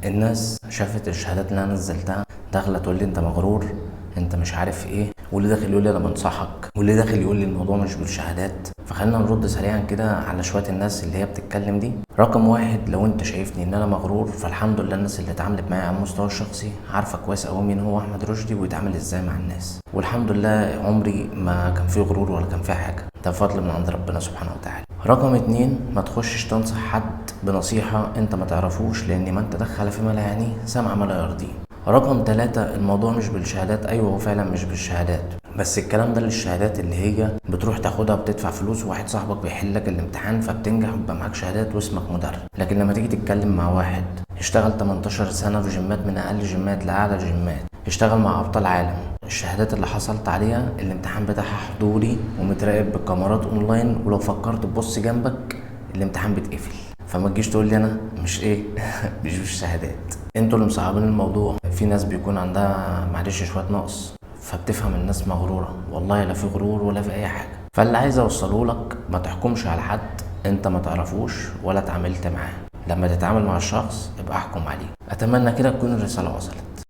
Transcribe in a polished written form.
الناس شافت الشهادات اللي انا نزلتها داخله تقول لي انت مغرور، انت مش عارف ايه، واللي داخل يقول لي انا بنصحك، واللي داخل يقول لي الموضوع مش بالشهادات. فخلينا نرد سريعا كده على شوية الناس اللي هي بتتكلم دي. رقم واحد، لو انت شايفني ان انا مغرور فالحمد لله الناس اللي اتعاملت معايا على المستوى الشخصي عارفه كويس قوي مين هو احمد رشدي ويتعامل ازاي مع الناس، والحمد لله عمري ما كان فيه غرور ولا كان فيه حاجة، ده فضل من عند ربنا سبحانه وتعالى. رقم اتنين، ما تخشش تنصح حد بنصيحة انت ما تعرفوش، لان من تدخل فيما لا يعنيه سمع ما لا يرضيه. رقم 3، الموضوع مش بالشهادات. ايوه هو فعلا مش بالشهادات، بس الكلام ده للشهادات اللي هي بتروح تاخدها بتدفع فلوس وواحد صاحبك بيحل لك الامتحان فبتنجح ويبقى معاك شهادات واسمك مدرب. لكن لما تيجي تتكلم مع واحد اشتغل 18 سنة في جيمات من اقل جيمات لاعلى جيمات، اشتغل مع ابطال عالم، الشهادات اللي حصلت عليها الامتحان بتاعها حضوري ومتراقب بالكاميرات اونلاين، ولو فكرت تبص جنبك الامتحان بيتقفل. فما تجيش تقول لي انا مش ايه مش بالشهادات، انتوا اللي مصعبين الموضوع. في ناس بيكون عندها معلش شوية نقص فبتفهم الناس مغروره، والله لا في غرور ولا في اي حاجة. فاللي عايز اوصله لك، ما تحكمش على حد انت ما تعرفوش ولا اتعاملت معاه، لما تتعامل مع الشخص ابقى احكم عليه. اتمنى كده تكون الرسالة وصلت.